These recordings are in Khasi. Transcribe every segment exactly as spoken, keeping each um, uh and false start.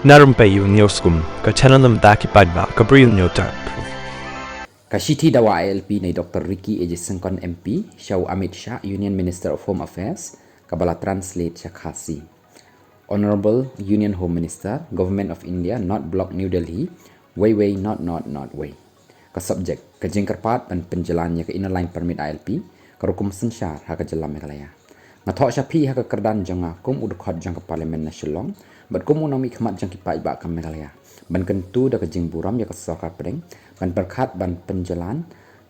Na rympei ïa u News Kum, ka channel na bynta ki paidbah ka Bri u Newtap. Ka shithi dawa I L P na i Doctor Ricky A J Syngkon M P sha u Amit Shah, Union Minister of Home Affairs, kaba la translate sha Khasi. Honourable Union Home Minister, Government of India, North Block, New Delhi, wei wei not not not wei. Ka subject: ka jingkyrpad ban pynjlan ïa ka Inner Line Permit I L P, ka rukom synshar ha ka jylla Meghalaya. Nga thoh sha phi ha ka kyrdan jong nga kum u dkhot jong ka Parliament na Shillong bad kum u nongmihkhmat jong ki paidbah ka Meghalaya ban kyntu da ka jingburom ïa ka sorkar pdeng ban pyrkhat ban pynjlan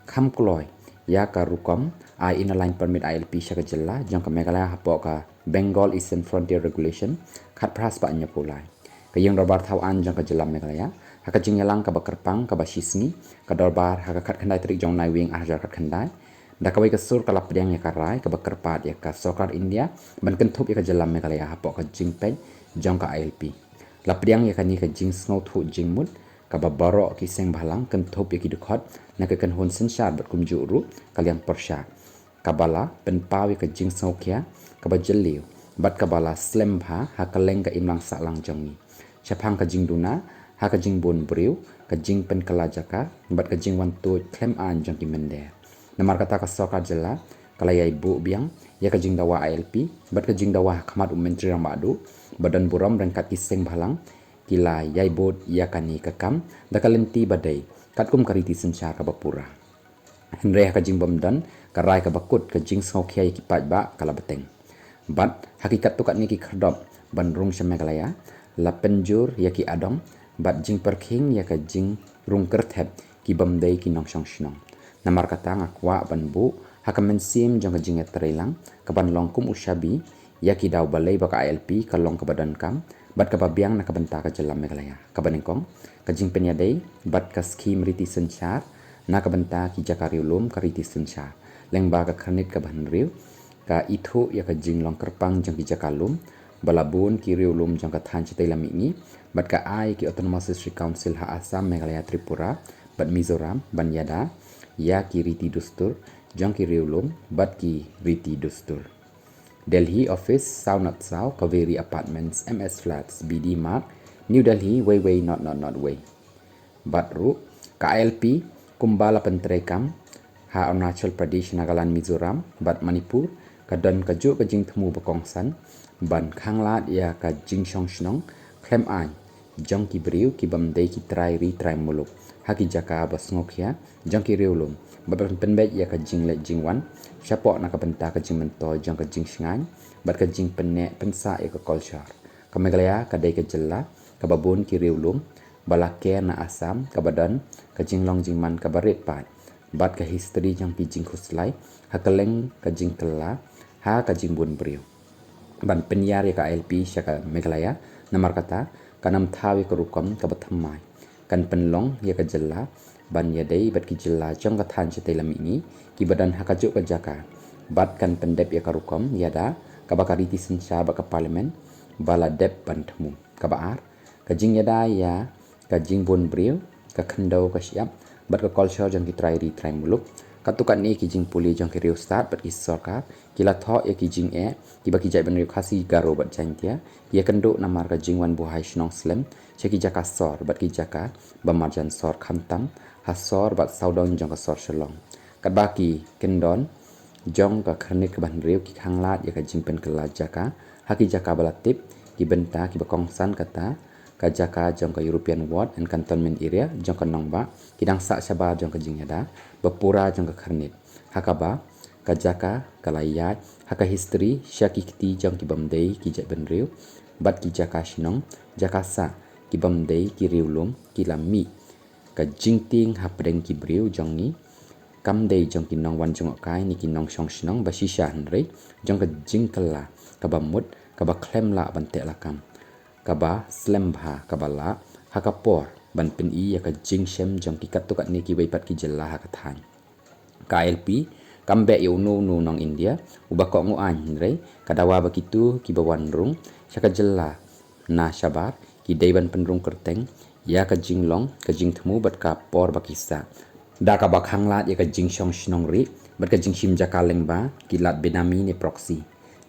kham kloi ïa ka rukom ai Inner Line Permit I L P sha ka jylla jong ka Meghalaya hapoh ka Bengal Eastern Frontier Regulation khatphra spah hynñiewphew lai. Ka ïing dorbar thaw aiñ jong ka jylla Meghalaya, ha ka jingïalang kaba kyrpang kaba shisngi, ka dorbar ha ka khatkhyndai tarik jong u Naiwieng arhajar khatkhyndai, da kawei ka sur ka la pdiang ïa ka rai kaba kyrpad ïa ka sorkar India ban kynthup ïa ka jylla Meghalaya hapoh ka jingpeit jong ka I L P. La pdiang ïa kane ka jingsngewthuh jingmut kaba baroh ki seng bhalang kynthup ïa ki dkhot na ka kynhun synshar bad kumjuh ruh ka liang pyrshah, kaba la pynpaw ïa ka jingsngewkhia kaba jylliew bad kaba la slem bha ha kylleng ka imlang sahlang jong ngi. Shaphang ka jingduna ha ka jingbun briew, ka jingpynkylla jaka bad ka jingwan tuid khlem aiñ jong ki mynder. Namar kata ka sorkar jylla ka la ïai buh biang ïa ka jingdawa I L P bad ka jingdawa ha khmat u Myntri Rangbah Duh ba don burom ryngkat ki seng bhalang ki la ïai bud ïa kane ka kam da ka lynti ba dei katkum ka riti synshar kaba pura. Hynrei ha ka jingbym don ka rai kaba kut, ka jingsngewkhia ïa ki paidbah ka la bteng. Bad ha ki katto katne ki khyrdop ban rung sha Meghalaya, la pynjur ïa ki adong bad jingpyrkhing ïa ka jingrung kyrthep ki bym dei ki nongshong shnong. Namar kata nga kwah ban buh ha ka mynsiem jong ka jingïatreilang kaban long kum u shabi ïa ki daw balei ba ka I L P ka long kaba donkam bad kaba biang na ka bynta ka jylla Meghalaya. Kaba nyngkong, ka jingpynïadei bad ka skhim riti synshar na ka bynta ki jaka riewlum ka riti synshar. Lyngba ka Khyrnit kaba hynriew, ka ithuh ïa ka jinglong kyrpang jong ki jaka lum ba la bun ki riewlum jong ka thaiñ shatei lam mihngi bad ka ai ki Autonomous District Council ha Assam, Meghalaya, Tripura bad Mizoram ban ïada ïa ki riti dustur jong ki riewlum bad ki riti dustur. Delhi office, saw nat saw, Kaveri Apartments, M S Flats, B D Marg, New Delhi, wei wei not not not wei. Bad ruh ka I L P kumba la pyntreikam ha Arunachal Pradesh, Nagaland, Mizoram bad Manipur, ka don kajuh ka jingthmu ba kongsan ban khanglad ïa ka jingshong shnong khlem aiñ jong ki briew ki bym dei ki trai ri trai muluk ha ki jaka ba sngewkhia jong ki riewlum bad ban pynbeit ïa ka jingleit jingwan shapoh na ka bynta ka jingmyntoi jong ka jingshngaiñ bad ka jingpynneh pynsah ïa ka kolshor. Ka Meghalaya ka dei ka jylla kaba bun ki riewlum ba la ker na Assam, kaba don ka jinglong jingman kaba rit paid bad ka history jong ki jingkhuslai ha kylleng ka jingkylla ha ka jingbun briew. Ban pynïar ïa ka I L P sha ka Meghalaya, namar kata kan ym thaw ïa ka rukom kaba thymmai. Kan pynlong ïa ka jylla ban ïadei bad ki jylla jong ka thaiñ shatei lam mihngi kiba don ha kajuh ka jaka bad kan pyndep ïa ka rukom ïada kaba ka riti synshar bad ka Parliament ba la dep ban thmu. Kaba ar, ka jingïada ïa ka jingbun briew, ka khyndew, ka shyiap bad ka kolshor jong ki trai ri trai muluk. Katto katne ki jingpule jong ki riewstad bad ki sorkar ki la thoh ïa ki jingeh kiba ki jaitbynriew Khasi, Garo bad Jaiñtia ki ïakynduh namar ka jingwan buhai shnong slem sha ki jaka sor bad ki jaka ba marjan sor, khamtam ha sor bad sawdong jong ka sor Shillong. Katba ki kyndon jong ka Khyrnit kaba hynriew ki khanglad ïa ka jingpynkylla jaka ha ki jaka ba la tip, ki bynta kiba kongsan kata ka jaka jong ka European Ward and Cantonment Area jong ka nongbah, ki dang sah shabar jong ka jingïada ba pura jong ka Khyrnit, ha kaba ka jaka ka la ïaid ha ka history sha ki kti jong ki bym dei ki jaitbynriew bad ki jaka shnong, jaka sah ki bym dei ki riewlum ki la mih. Ka jingtieng hapdeng ki briew jong ngi kam dei jong ki nongwan jngohkai ne ki nongshong shnong ba shisha, hynrei jong ka jingkylla kaba mut, kaba khlem lah ban teh lakam, kaba slem bha, kaba lah ha ka por ban pyni ïa ka jingshem jong ki katto katne kiwei pat ki jylla ha ka thaiñ. Ka I L P kam beh ïa uno uno u nong India uba kohnguh aiñ, hynrei ka dawa ba kito kiba wan rung sha ka jylla na shabar ki dei ban pynrung kyrteng ïa ka jinglong, ka jingthmu bad ka por ba ki sah. Da kaba khanglad ïa ka jingshong shnong rieh bad ka jingshim jaka lyngba ki lad benami ne proxy.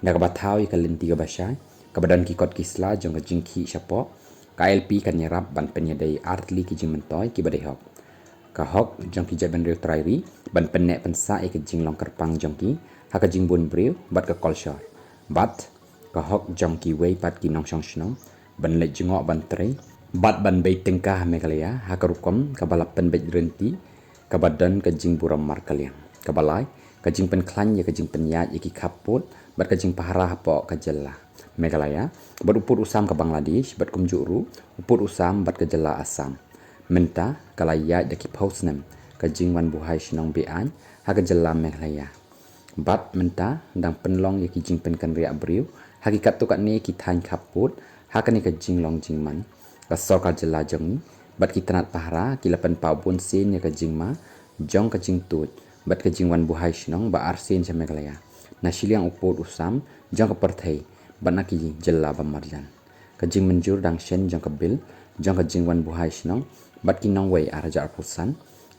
Da kaba thaw ïa ka lynti kaba shai kaba don ki kot ki sla jong ka jingkhih shapoh Ka I L P kan ïarap ban pynïadei artylli ki jingmyntoi kiba dei hok. Ka hok jong ki jaitbynriew trai ri ban pynneh pynsah ïa ka jinglong kyrpang jong ki ha ka jingbun briew bad ka kolshor. Bad ka hok jong kiwei pat ki nongshong shnong ban leit jngoh ban trei bad ban bei tyngka ha Meghalaya ha ka rukom kaba la pynbeit rynti kaba don ka jingburom markylliang. Kaba lai, ka jingpynkhlaiñ ïa ka jingpynïaid ïa ki khappud bad ka jingpahara hapoh ka jylla Meghalaya bad u pud u sam ka Bangladesh bad kumjuh ruh u pud u sam bad ka jylla Assam. Mynta ka la ïaid da ki phew snem ka jingwan buhai shnong be-aiñ ha ka jylla Meghalaya. Bad mynta dang pynlong ïa ki jingpynkynriah briew ha ki katto katne ki thaiñ khappud ha kane ka jinglong jingman. Ka sorkar jylla jong ngi bad ki tnat pahara ki la pynpaw bun sien ïa ka jingma jong ka jingtuid bad ka jingwan buhai shnong ba arsien sha Meghalaya na shiliang u pud u sam jong ka pyrthei bad na ki jylla ba marjan. Ka jingmynjur dang shen jong ka bill jong ka jingwan buhai shnong bad ki nongwei ar hajar arphew san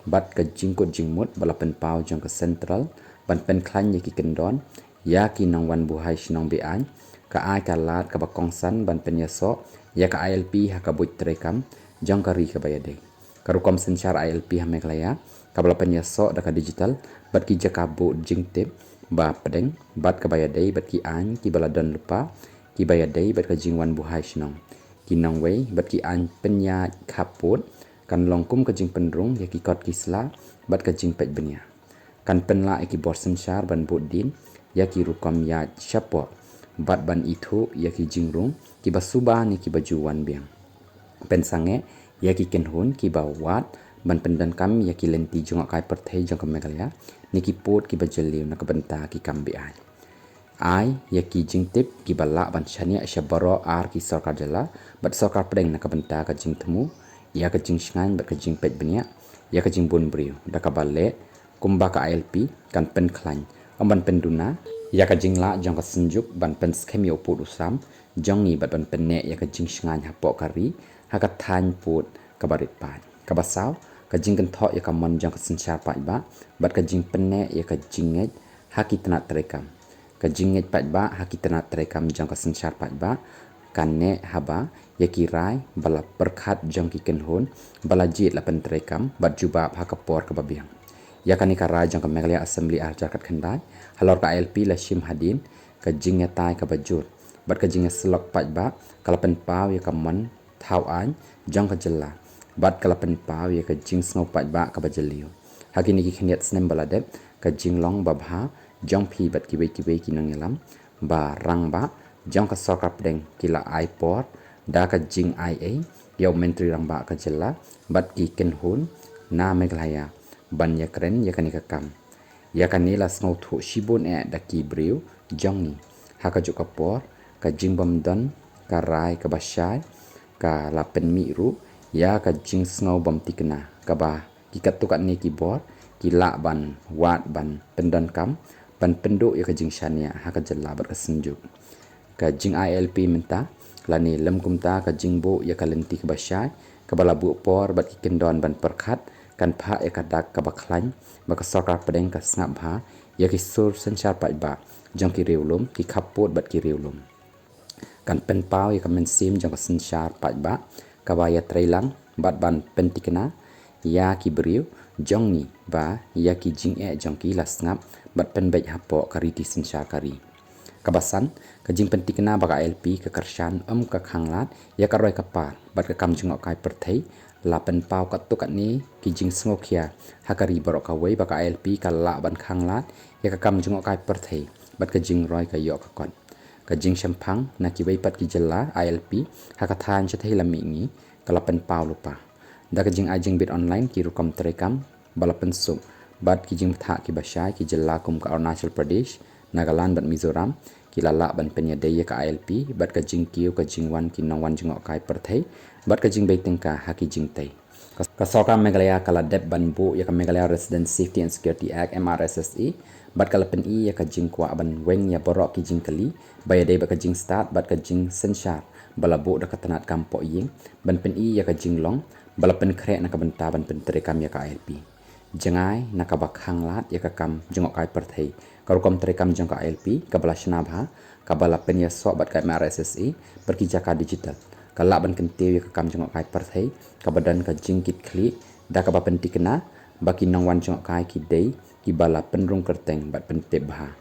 bad ka jingkut jingmut ba la pynpaw jong ka Central ban pynkhlaiñ ïa ki kyndon ïa ki nongwan buhai shnong be-aiñ ka ai ka lad kaba kongsan ban pynïasoh ïa ka I L P ha ka buit treikam jong ka ri kaba ïadei. Ka rukom synshar I L P ha Meghalaya kaba la pynïasoh da ka digital bad ki jaka buh jingtip ba pdeng bad kaba ïadei bad ki aiñ kiba la don lypa kiba ïadei bad ka jingwan buhai shnong, ki nongwei bad ki aiñ pynïaid khappud kan long kum ka jingpynrung ïa ki kot ki sla bad ka jingpeit bniah. Kan pynlah ïa ki bor synshar ban bud dien ïa ki rukom ïaid shapoh bad ban ithuh ïa ki jingrung kiba suba ne kiba ju wan biang. Pynsangeh ïa ki kynhun kiba wad ban pyndonkam ïa ki lynti jngohkai pyrthei jong ka Meghalaya ne ki pud kiba jylliew na ka bynta ki kam be-aiñ. Ai ïa ki jingtip kiba lah ban shaniah sha baroh ar ki sorkar jylla bad sorkar pdeng na ka bynta ka jingthmu ïa ka jingshngaiñ bad ka jingpeit bniah ïa ka jingbun briew da kaba leh kumba ka I L P kan pynkhlaiñ ym ban pynduna ïa ka jinglah jong ka Synjuk ban pynskhem ïa u pud u sam jong ngi bad ban pynneh ïa ka jingshngaiñ hapoh ka ri ha ka thaiñ pud kaba rit paid. Kaba saw, ka jingkynthoh ïa ka mon jong ka synshar paidbah bad ka jingpynneh ïa ka jingngeit ha ki tnat treikam. Ka jingngeit paidbah ha ki tnat treikam jong ka synshar paidbah kan neh haba ïa ki rai ba la pyrkhat jong ki kynhun ba la jied la pyntreikam bad jubab ha ka por kaba biang. Ïa kane ka rai jong ka Meghalaya Assembly ar hajar khatkhyndai halor ka I L P la shim hadien ka jingïatai kaba jur bad ka jingïasyllok paidbah ka la pynpaw ïa ka mon thaw aiñ jong ka jylla bad ka la pynpaw ïa ka jingsngew paidbah kaba jylliew. Ha kine ki khyndiat snem ba la dep, ka jinglong babha jong phi bad kiwei kiwei ki nongïalam ba rangbah jong ka sorkar pdeng ki la ai por da ka jingaiei ïa u Myntri Rangbah ka jylla bad ki kynhun na Meghalaya ban ïakren ïa kane ka kam. Ïa kane la sngewthuh shibun eh da ki briew jong ngi. Ha kajuh ka por, ka jingbym don ka rai kaba shai ka la pynmih ruh ïa ka jingsngew bym thikna kaba ki katto katne ki bor ki lah ban wad ban pyndonkam ban pynduh ïa ka jingshaniah ha ka jylla bad ka Synjuk. Ka jing-I L P mynta lane lym kumta ka jingbuh ïa ka lynti kaba shai kaba la buh por bad ki kyndon ban pyrkhat kan phah ïa ka dak kaba khlaiñ ba ka sorkar pdeng ka sngap bha ïa ki sur synshar paidbah jong ki riewlum, ki khappud bad ki riewlum. Kan pynpaw ïa ka mynsiem jong ka synshar paidbah kaba ïatreilang bad ban pynthikna ïa ki briew jong ngi ba ïa ki jingeh jong ki la sngap bad pynbeit hapoh ka riti synshar ka ri. Kaba san, ka jingpynthikna ba ka I L P ka kyrshan ym ka khanglad ïa ka roi ka par bad ka kam jngohkai pyrthei la pynpaw katto katne ki jingsngewkhia ha ka ri baroh kawei ba ka I L P ka lah ban khanglad ïa ka kam jngohkai pyrthei bad ka jingroi ka ïoh ka kot. Ka jingshemphang na kiwei pat ki jylla I L P ha ka thaiñ shathie lam mihngi ka la pynpaw lypa. Da ka jingai jingbit online ki rukom treikam ba la pynsuk bad ki jingbthah kiba shai, ki jylla kum ka Arunachal Pradesh, Nagaland bad Mizoram ki la lah ban pynïadei ïa ka I L P bad ka jingkiew ka jingwan ki nongwan jngohkai pyrthei bad ka jingbei tyngka ha ki jingtei. Ka, ka sorkar Meghalaya ka la dep ban buh ïa ka Meghalaya Resident Safety and Security Act, M R S S A, bad ka la pyni ïa ka jingkwah ban weng ïa baroh ki jingkylli ba ïadei bad ka jingstad bad ka jingsynshar ba la buh da ka tnat kam pohïing ban pyni ïa ka jinglong ba la pynkhreh na ka bynta ban pyntreikam ïa ka I L P. Jngai na kaba khanglad ïa ka kam jngohkai pyrthei, ka rukom treikam jong ka I L P kaba la shna bha kaba la pynïasoh bad ka M R S S A bad ki jaka digital. ka lah ban kyntiew ïa ka kam jngohkai pyrthei kaba don ka jingkitkhlieh da kaba pyntikna ba ki nongwan jngohkai ki dei kiba la pynrung kyrteng bad pyntip bha.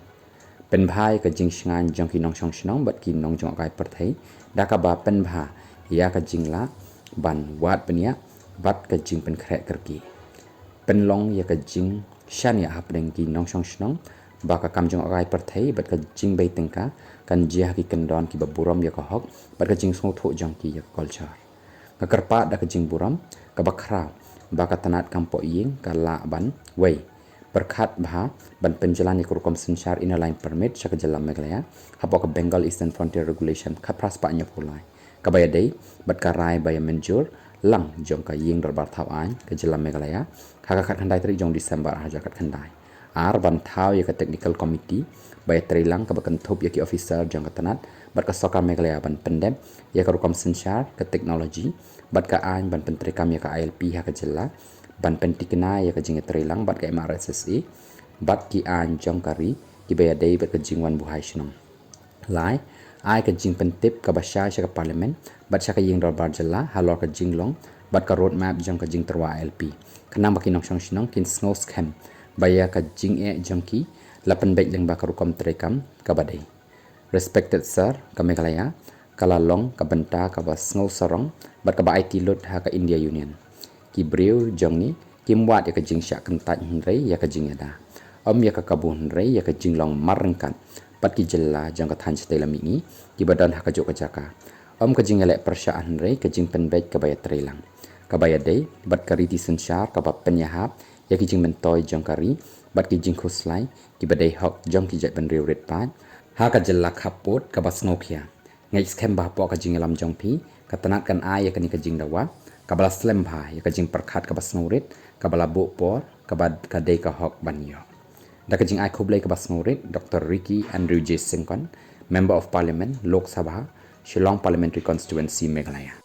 Pynbha ïa ka jingshngaiñ jong ki nongshong shnong bad ki nongjngohkai pyrthei da kaba pynbha ïa ka jinglah ban wad bniah bad ka jingpynkhreh kyrkieh. Pynlong ïa ka jingshaniah hapdeng ki nongshong shnong ba ka kam jngohkai pyrthei bad ka jingbei tyngka kan jia ha ki kyndon kiba burom ïa ka hok bad ka jingsngewthuh jong ki ïa ka culture. Nga kyrpad da ka jingburom kaba khraw ba ka tnat kam poh ïing ka lah ban, wei, pyrkhat bha ban pynjlan ïa ka rukom synshar Inner Line Permit sha ka jylla Meghalaya hapoh ka Bengal Eastern Frontier Regulation khatphra spah hynñiewphew lai, kaba ïadei bad ka rai ba ïa mynjur lang jong ka Ïing Dorbar Thaw Aiñ ka jylla Meghalaya ha ka khatkhyndai tarik jong December ar hajar khatkhyndai. Ar, ban thaw ïa ka Technical Committee ba ïatreilang kaba kynthup ïa ki officer jong ka tnat bad ka Sorkar Meghalaya ban pyndep ïa ka rukom synshar, ka technology bad ka aiñ ban pyntreikam ïa ka I L P ha ka jylla, ban pyntikna ïa ka jingïatreilang bad ka M R S S A bad ki aiñ jong ka ri kiba ïadei bad ka jingwan buhai shnong. Lai, ai ka jingpyntip kaba shai sha ka Parliament bad sha ka Ïing Dorbar Jylla halor ka jinglong bad ka roadmap jong ka jingtyrwa I L P, khnang ba ki nongshong shnong kin sngew skhem ba ïa ka jingeh jong ki la pynbeit lyngba ka rukom treikam kaba dei. Respected Sir, ka Meghalaya ka la long ka bynta kaba sngewsarong bad kaba aiti lut ha ka India Union. Ki briew jong ngi kim wad ïa ka jingshah kyntait hynrei ïa ka jingïada. Ym ïa ka kabu hynrei ïa ka jinglong marryngkat bad ki jylla jong ka thaiñ shatei lam mihngi kiba don ha kajuh ka jaka. Ym ka jingïaleh pyrshah hynrei ka jingpynbeit kaba ïatreilang, kaba ïadei bad ka riti synshar kaba pynïahap ïa ki jingmyntoi jong ka ri bad ki jingkhuslai kiba dei hok jong ki jaitbynriew rit paid ha ka jylla khappud kaba sngewkhia. Nga ngeit skhem ba hapoh ka jingïalam jong phi, ka tnat kan ai ïa kane ka jingdawa kaba la slem bha ïa ka jingpyrkhat kaba sngewrit, kaba la buh por, kaba ka dei ka hok ban ïoh. Da ka jingai khublei kaba sngewrit, Doctor Ricky Andrew J Syngkon, Member of Parliament, Lok Sabha, Shillong Parliamentary Constituency, Meghalaya.